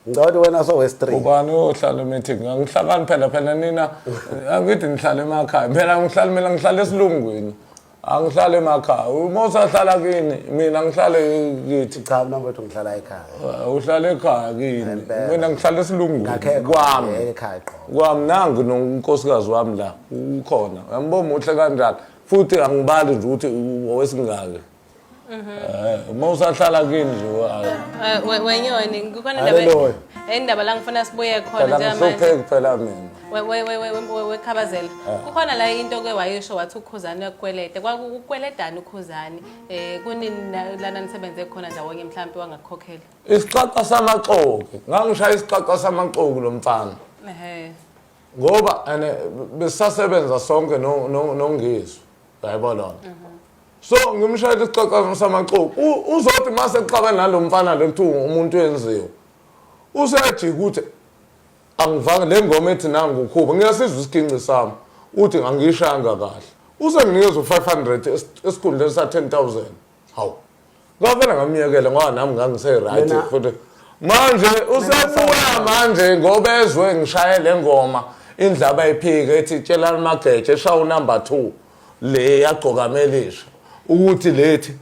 Ngicabanga ukuthi wena so West 3. Ubani ohlala emeeting? Angihlakani phela phela nina angithi ngihlala emakhaya. Phela ngihlala mina ngihlala esilungwini. Angihlala emakhaya. Uma usahlala kini mina ngihlale kithi. Cha mina mfethu ngihlala ekhaya. Uhlala ekhaya kini. Ngempela. Mina ngihlala esilungwini. Ngakhekho Kwami. ekhaya qho. Kwami nangu nonkosikazi wami la ukhona. Uyambona muhle kanjani. Futhi angibali nje ukuthi owesingaki. Uma usahlala kini nje Wenyoni kukhona Hallelujah. indaba indaba la ngifuna sibuye khona phela njengamanje. ngihlupheki phela mina. Wekhabazela kukhona la into ke wayisho wathi ukhuzani uyakukweleta kwakukweledani ukhuzani kunini lana nisebenze khona ndawonye mhlawumbe wangakukhokhela Isiqaqa samaxoki. Ngangishaya isiqaqa samaxoki lo mfana. ehe Ngoba ene besasebenza sonke no no noNgizwe. Yayibona lona. So ngimshayela isiqaqa samaxoki. Uzothi mase kuxabene nalo mfana lo kuthiwa umuntu wenziwe. Useyajika ukuthi angivanga le ngoma ethi nangu ukhuba ngiyasizwa isiginci sami uthi angiyishanga kahle usenginikeza u-500 esikhundleni sa-10 000. Hawu, ngavele ngamyekela ngoba nami ngangise-right futhi manje usebuya manje ngoba ezwe ngishaye le ngoma indlaba iphike ethi tshelani mageje eshawa unumber 2 le yagqoka melisha ukuthi lethi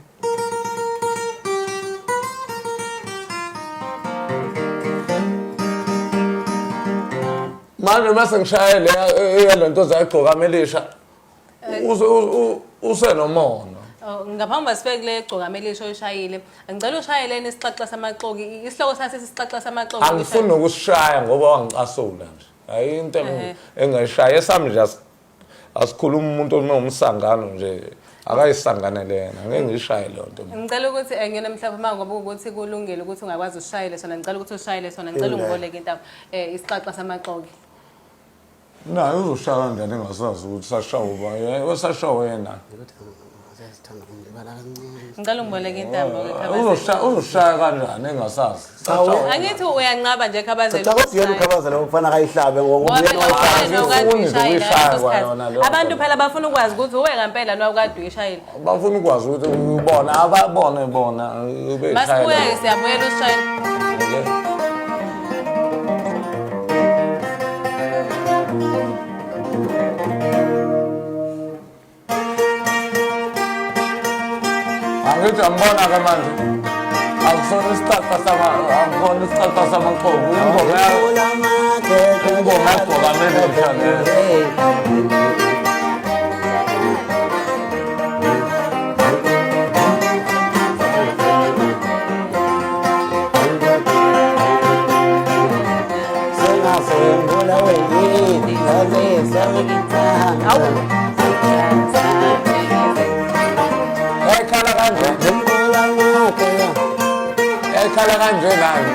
manje mase ngishaye le eyalento zayigqoka melisha usenomona. Oh, ngaphambi kokuba sifike kule gcokama elisha oyishayile, ngicela ushayeleni isixaxa samaxoki. Isihloko sase sisixaxa samaxoki. Angifuni nokusishaya ngoba wangicasula nje. Hayi into engayishaya esami nje asikhuluma umuntu onomsangano nje akayisanganele yena ngeke ngiyishaye leyo nto. Ngicela ukuthi ngene mhlawumbe uma ngoba ukuthi kulungile ukuthi ungakwazi usishayele sona, ngicela ukuthi ushayele sona, ngicela ungiboleke intambo isixaxa samaxoki. Naye uzoshaya kanjani engasazi ukuthi sashawa uba osashawa yena. Ngicela ungiboleke intambo ke Khabazela. Uzoshaya uzoshaya kanjani engasazi. Sashawa. Angithi uyanqaba nje Khabazela. Cha kodwa yena uKhabazela ufana kayihlabe ngoba Ngoba uyena phela owayihlabe. wena ukade Angifuni uyishayile ukuyishaya ngaleso kwayona sikhathi. leyo Abantu nto. phela bafuna ukwazi ukuthi uwe ngempela noma ukade uyishayile. Bafuna ukwazi ukuthi ubona ababone bona ubeyishaya. Masibuye siyabuyela usishayele. Okay. Angithi ambona ke manje. Akusona isiqaqa sama akusona isiqaqa samaxoki. Ingoma yagqoka melisha le. Ekhala kanje. Ekhala kanje nani.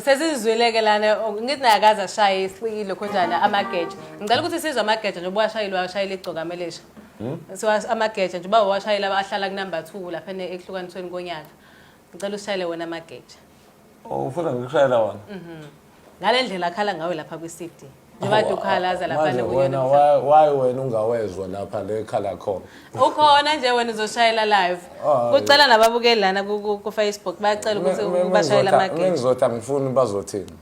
Sesizwile-ke lana ngithi naye akaze ashaye ilokhunjana amageja. Ngicela ukuthi sizwe amageja njengoba washayile washayela igcokama elisha. So amageja njengoba washayela ahlala kunumber 2 lapha ekuhlukanisweni konyaka. Ngicela usishayele wona amageja. Oh, ufuna ngikushayela wona? Ngale ndlela akhala ngayo lapha kwi-CD. Njengoba kade ukhalaza lapha Manje wena why wena ungawezwa lapha le khala khona? Ukhona nje wena uzoshayela live. Ah, Kucela nababukeli lana ku-Facebook bayacela ukuthi ubashayele amageja. Ngizothi angifuni bazothini?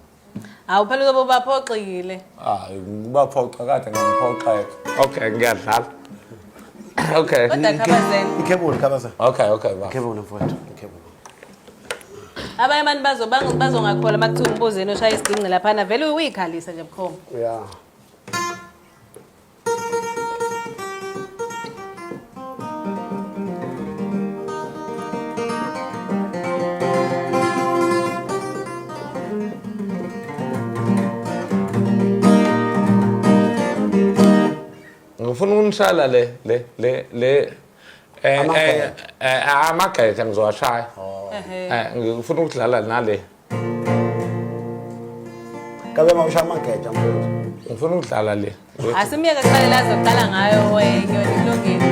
Hawu phela uzobe ubaphoxile. Hayi ngibaphoxa kade ngiphoxeka. Okay, ngiyadlala. Okay. Kodwa Khabazela. Ikhebuli Khabazela. Okay, ba. Ikhebuli mfowethu, ikhebuli. Abanye abantu bazongakholwa uma kuthiwa umbuzeni oshaya isiginci laphana vele uyikhalisa nje bukhoma. Yeah. Ngifuna ukunishala le le le le Amageja. Amageja ngizowashaya. Ngifuna ukudlala nale. Kabe mawusha amageja mfowethu. Ngifuna ukudlala le. Asimyeke kuqale la azoqala ngayo Nyoni, kulungile.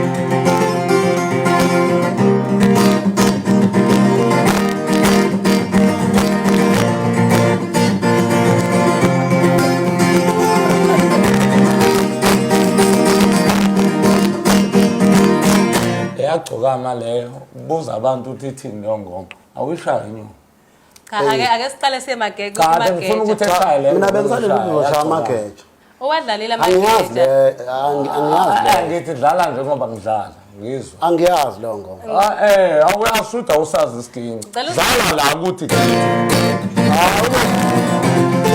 Eyagcokama leyo, buza abantu ukuthi ithini leyo ngoma. Awuyishayi inyoni. Cha, ake siqale siye Cha, bengifuna ukuthi kumageja. eshaye leyo. Mina bengisalele ukuthi uzoshaya amageja. Owadlalile Angiyazi amageja. le, angiyazi le. Ngithi dlala njengoba ngidlala, ngizwa. Angiyazi leyo ngoma. Ah, awuyasuda usazi isiginci. Ngicela Dlala la ukuthi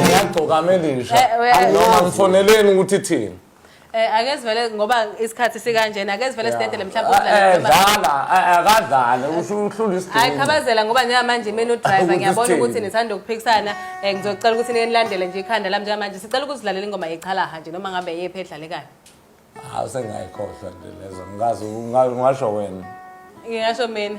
Ngiyagcokama elisha. Noma ngifoneleni ukuthi ithini. Ake sivele ngoba isikhathi sikanjena, ake sivele sidedele mhlawumbe udlale. Dlala, akadlale, uhlula isiginci. Hayi khabazela ngoba njengamanje mina udriver Ukuthi ngiyabona sithini. ukuthi nithanda ukuphikisana. Ngizocela ukuthi nilandele nje ikhanda lami njengamanje. Sicela ukuzilalela ingoma yechalaha nje noma ngabe yephi edlalekayo. Hawu sengayikhohlwa nje lezo. Ngazi ungasho wena. Ngingasho mina.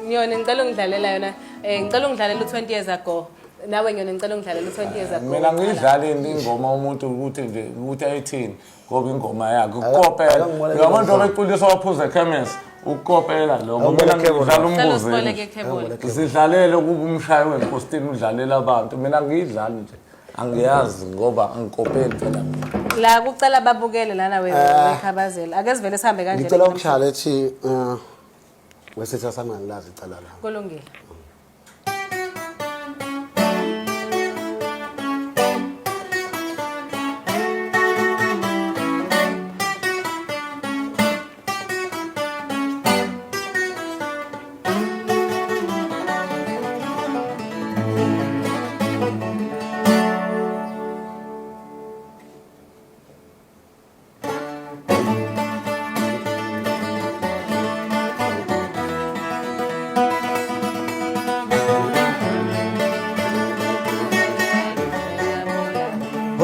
Nyoni ngicela ungidlalela yona. Ngicela ungidlalela u20 years ago. Nawe Nyoni ngicela ungidlalela u20 years ago. Mina ngiyidlala ingoma umuntu ukuthi nje ukuthi ayithini ngoba ingoma yakhe ukukopela. Akangibona Uyabona le njengoba eculisa waphuza ekhemesi ukukopela lokho. Mina Akangibona ngidlala Ngicela umbuzo. usiboleke ekhebula. Sidlalele kuba umshayi wenkosini udlalela abantu. Mina ngiyidlali nje. Angiyazi ngoba angikopeli phela. La kucela babukele lana wekhabazela. Ake sivele sihambe kanje. Ngicela ukushaya lethi wesitha sami angilazi icala la. Kulungile.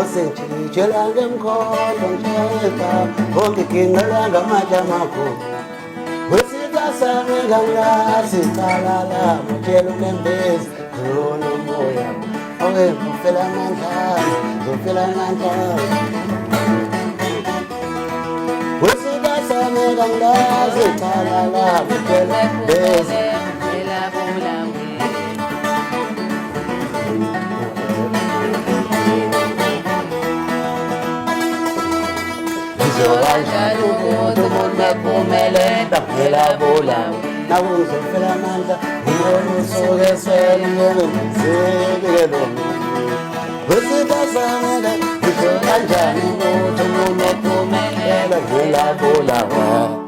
Osentshela ngemkhondo ngishayeka ongiginqela ngamatshe amakhulu wesitha sami ngangilazi icala labo tshela unembezi khulula umoya oke ngizofela amandla ngizofela amandla wesitha sami ngangilazi icala labo tshela unembezi Kanjani ukuthi umuntu ephumelela Phela bulawe naku ngizofela amandla ngibona usuke eswele ngeke lo wesitha sami ngisho kanjani ukuthi umuntu ephumelela phela bulawe